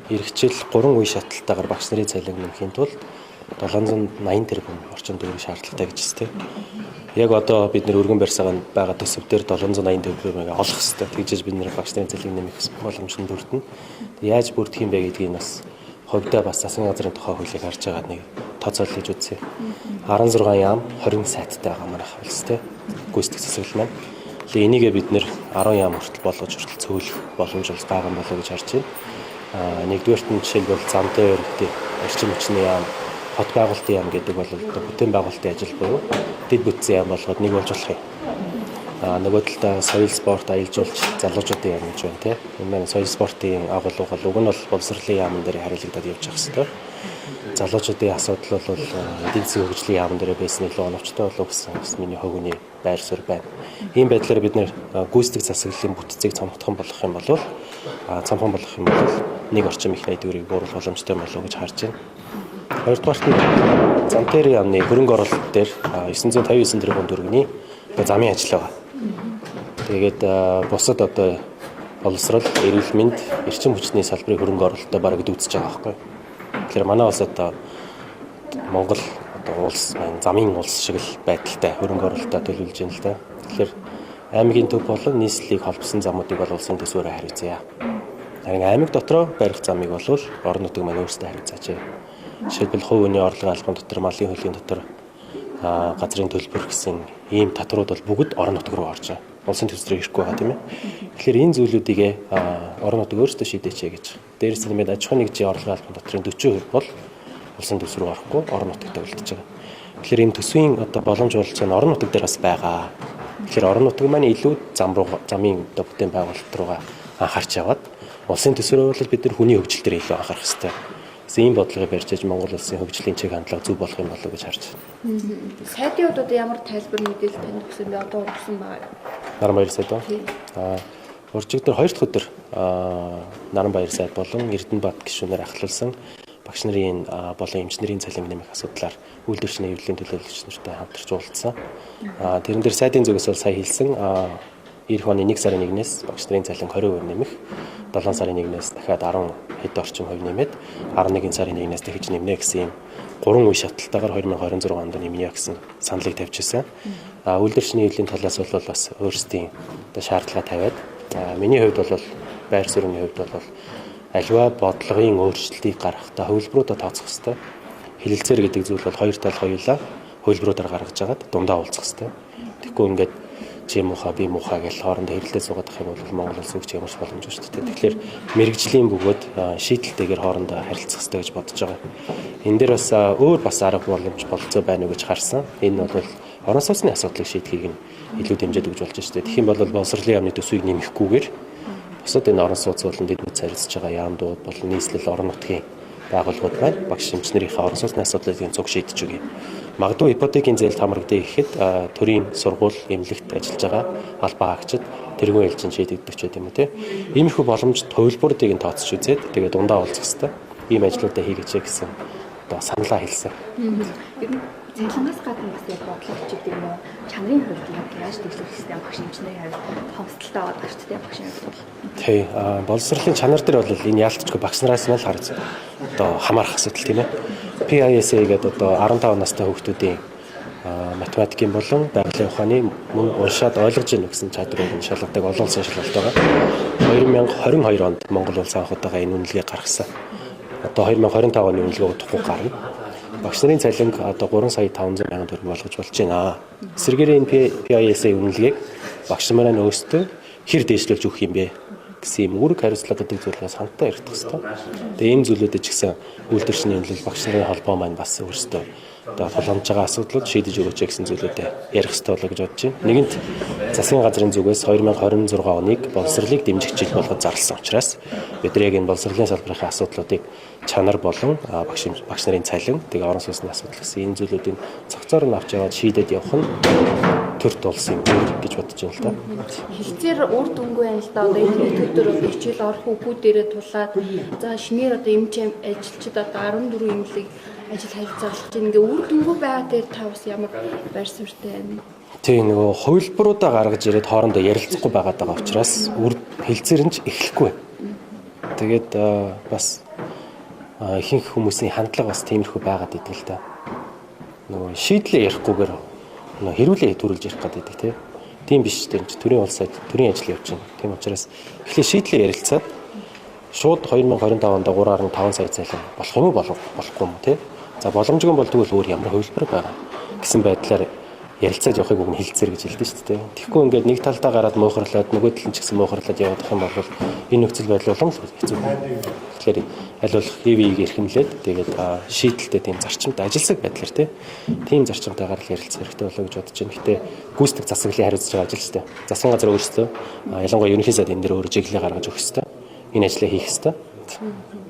Ирэх жил 3 үе шатлалтайгаар багш нарын цалин нэмэхийн тулд 780 тэрбум орчим төгрөг шаардлагатай гэж байна. Яг одоо бид нэр өргөн барьсагаа байгаа төсөв дээр 780 тэрбумыг олох хэрэгтэй. Тэгжээж бид нэр багш нарын цалин нэмэх боломж нь бүрдэнэ. Яаж бүрдэх юм бэ гэдгийг бас хувьдаа бас засгийн газрын тухай хуулийг харж байгаа нэг тооцоолол хийж үзье. 16 яам 20 сайттай байгаа манайх улс те. Гүйцэтгэх засаглал маань. Тэгээ энийгээ бид нэр 10 яам хүртэл болгож хүртэл цөөлөх боломж бол байгаа юм болоо гэж харж байна. Нэгдүгээрт нь жишээлбэл зам дээр эрчим хүчний яам, хот байгуулалтын яам гэдэг бол одоо бүтээн байгуулалтын ажил буюу дэд бүтцийн яам болгоод нэг болж болох юм. Нөгөө талдаа соёл спорт, аялал жуулчлал, залуучуудын яам гэж байна те. Энэ маань соёл спортын агуулга бол уг нь бол боловсролын яамн дээр харьяалагдаад явж явах хэвээр. Залуучуудын асуудал бол эдийн засгийн хөгжлийн яамн дээр байсан илүү оновчтой болов гэсэн бас миний хувь хүний байр суурь байна. Ийм байдлаар бид нэр гүйцэтгэх засаглалын бүтцийг цомгохон болгох юм бол цомхон болгох юм бол нэг орчим их 80 төгрөгийг бууруулах боломжтой болов гэж харж байна. Хоёрдугаарт нь зам дээр яамны хөрөнгө оруулалт дээр 959 тэрбум төгрөгийн одоо замын ажил байгаа. Тэгээд бусад одоо боловсрол, эрүүл мэнд, эрчим хүчний салбарын хөрөнгө оруулалтаа бараг дүүцэж байгаа байхгүй. Тэгэхээр манай улс одоо Монгол одоо улс маань замын улс шиг л байдалтай хөрөнгө оруулалтаа төлөвлөж байна л да. Тэгэхээр аймгийн төв болон нийслэлийг холбосон замуудыг бол улсын төсвөөрөө хариуцъя. Харин аймаг дотроо барих замыг бол орон нутаг маань өөрсдөө хариуцаач. Жишээлбэл хувь хүний орлогын албан дотор, малын хуулийн дотор газрын төлбөр гэсэн ийм татварууд бол бүгд орон нутаг руу орж байгаа. Улсын төс рүү ирэхгүй байгаа тийм ээ. Тэгэхээр энэ зүйлүүдийг орон нутаг өөрсдөө шийдээч гэж. Дээрээс нь нэмээд аж ахуйн нэгжийн орлогын албан дотрын 40% бол улсын төс рүү орохгүй орон нутагт үлдэж байгаа. Тэгэхээр энэ төсвийн одоо боломж бололцоо нь орон нутаг дээр бас байгаа. Тэгэхээр орон нутаг маань илүү зам руу замын одоо бүтээн байгуулалт руугаа анхаарч яваад улсын төсвөрөө бол бид нар хүний хөгжил дээр илүү анхаарах хэрэгтэй. Гэсэн ийм бодлогыг барьж аж Монгол улсын хөгжлийн чиг хандлага зөв болох юм болов уу гэж харж байна. Сайдын хувьд одоо ямар тайлбар мэдээлэл танд өгсөн бэ? Одоо өгсөн байгаа. Наранбаяр сайд уу? Уржигдар 2 дахь өдөр Наранбаяр сайд болон Эрдэнэбат гишүүнээр ахлуулсан багш нарын болон эмч нарын цалин нэмэх асуудлаар үйлдвэрчний хэвлэлийн төлөөлөгч нартай хамтарч уулзсан. Тэрэн дээр сайдын зүгээс бол сая хэлсэн ирэх оны 1 сарын 1-ээс багш нарын цалин 20% нэмэх, 7 сарын 1-ээс дахиад 10 хэд орчим хувь нэмээд 11 сарын 1-ээс дахиж нэмнэ гэсэн юм 3 үе шатлалтайгаар 2026 онд нэмнэ гэсэн саналыг тавьчихсан. Үйлдвэрчний хэвлэлийн талаас бол бас өөрсдийн одоо шаардлага тавиад миний хувьд бол байр суурины хувьд бол альва бодлогын өөрчлөлтийг гаргахдаа хувилбаруудаа тооцох хэрэгтэй. Хэлэлцээр гэдэг зүйл бол хоёр тал хоёулаа хувилбаруудаар гаргаж агаад дундаа уулзах хэрэгтэй. Тэгэхгүй ингээд чи муухай би муухай гэж хоорондоо хэрэлдээ суугаад ах юм бол Монгол улс өгч ямарч боломжгүй шүү дээ. Тэгэхээр мэрэгжлийн бөгөөд шийдэлтэйгээр хоорондоо харилцах хэрэгтэй гэж бодож байгаа. Энэ дээр бас өөр бас арга боломж бололцоо байна уу гэж харсан. Энэ бол орон сууцны асуудлыг шийдэхийг нь илүү дэмжиж өгч болж шүү дээ. Тэгэх юм бол боловсролын яамны төсвийг нэмэхгүйгээр бусад энэ орон сууц болон дэд бүтц харилцаж байгаа яамдууд болон нийслэл орон нутгийн байгууллагууд маань багш эмч нарынхаа орон сууцны асуудлыг цуг шийдэж өгье. Магадгүй ипотекийн зээл хамрагдъя гэхэд төрийн сургууль, эмнэлэгт ажиллаж байгаа албан хаагчид тэргүүн ээлжинд шийдэгдэх ч гэдэм үү те. Иймэрхүү боломж хувилбаруудыг нь тооцож үзээд тэгээ дундаа уулзах хэрэгтэй. Ийм ажлуудаа хийгээч гэсэн одоо саналаа хэлсэн. Ер нь цалингаас гадна бас яг бодлого ч гэдэг юм уу чанарын хувьд яг яаж дэвшлэх хэрэгтэй багш эмчнэрийн хувьд хомсдолтой байгаа шүү дээ багшийн хувьд бол. Тий, боловсролын чанар дээр бол энэ яалтчгүй багш нараас нь л харц одоо хамаарах асуудал тийм ээ. PISA гэдэг одоо 15 настай хүүхдүүдийн математикийн болон байгалийн ухааны мөн уншаад ойлгож гэнэ гэсэн чадрыг нь шалгадаг олон улсын шалгалт байгаа. 2022 онд Монгол улс анх удаага энэ үнэлгээ гаргасан. Одоо 2025 оны үнэлгээ удахгүй гарна. Багш нарын цалинг одоо 3 сая 500 мянган төгрөг болгож болж байна. Эсвэргээр энэ PISA үнэлгээг багш нараа нь өөрсдөө хэр дээшлүүлж өгөх юм бэ гэсэн юм үүрэг хариуцлага гэдэг зүйл бас хамтдаа яригдах хэрэгтэй. Тэгээ ийм зүйлүүдэд ч гэсэн үйлдвэрчний үнэлэл багш нарын холбоо маань бас өөрсдөө одоо тулгамж байгаа асуудлууд шийдэж өгөөч гэсэн зүйлүүдэд ярих хэрэгтэй болоо гэж бодож байна. Нэгэнт засгийн газрын зүгээс 2026 оныг боловсролыг дэмжих жил болгож зарласан учраас бид нар яг энэ боловсролын салбарын асуудлуудыг чанар болон багш нарын цалин тэгээ орон сууцны асуудал гэсэн энэ зүйлүүдийг цогцоор нь авч яваад шийдээд явах нь төрт улсын үүрэг гэж бодож байна л да. Хэлцээр үр дүнгүй байна л да. Одоо энэ нийт өдөр одоо хичээл орох үгүй дээрээ тулаад за шинээр одоо эмч ажилчид одоо 14 эмнэлэг ажил харилцаа болох чинь ингээ үр дүнгүй байгаа дээр та бас ямар байр суурьтай байна? Тий, нөгөө хувилбаруудаа гаргаж ирээд хоорондоо ярилцахгүй байгаад байгаа учраас үр хэлцээр нь ч эхлэхгүй байна. Тэгээд бас ихэнх хүмүүсийн хандлага бас тиймэрхүү байгаад идэг л да. Нөгөө шийдлээ ярихгүйгээр нөгөө хэрүүлээ төрүүлж ярих гэдэг тий. Тийм биш тийм чи төрийн улсад төрийн ажил явж байна. Тийм учраас эхлээ шийдлээ ярилцаад шууд 2025 онд 3.5 сая цалин болох юм уу, болохгүй юм уу, тий. За, боломжгүй бол тэгвэл өөр ямар хувилбар байгаа гэсэн байдлаар ярилцаад явахыг уг нь хэлцээр гэж хэлдэг шүү дээ. Тэгэхгүй ингээд нэг талдаа гараад муухарлаад, нөгөө тал нь ч гэсэн муухарлаад явах юм бол энэ нөхцөл байдал улам л хэцүү. Тэгэхээр аль болох ИВ-ийг эрхэмлээд, тэгээд шийдэлтэй, тийм зарчимтай, ажилсаг байдлаар тийм зарчимтайгаар л ярилцах хэрэгтэй болоо гэж бодож байна. Гэтэ гүйцэтгэх засаглалын хариуцж байгаа ажил шүү дээ. Засгийн газар өөрсдөө, ялангуяа ерөнхий сайд энэ дээр өөр чиглэлээ гаргаж өгөх хэрэгтэй. Энэ ажлыг хийх хэрэгтэй.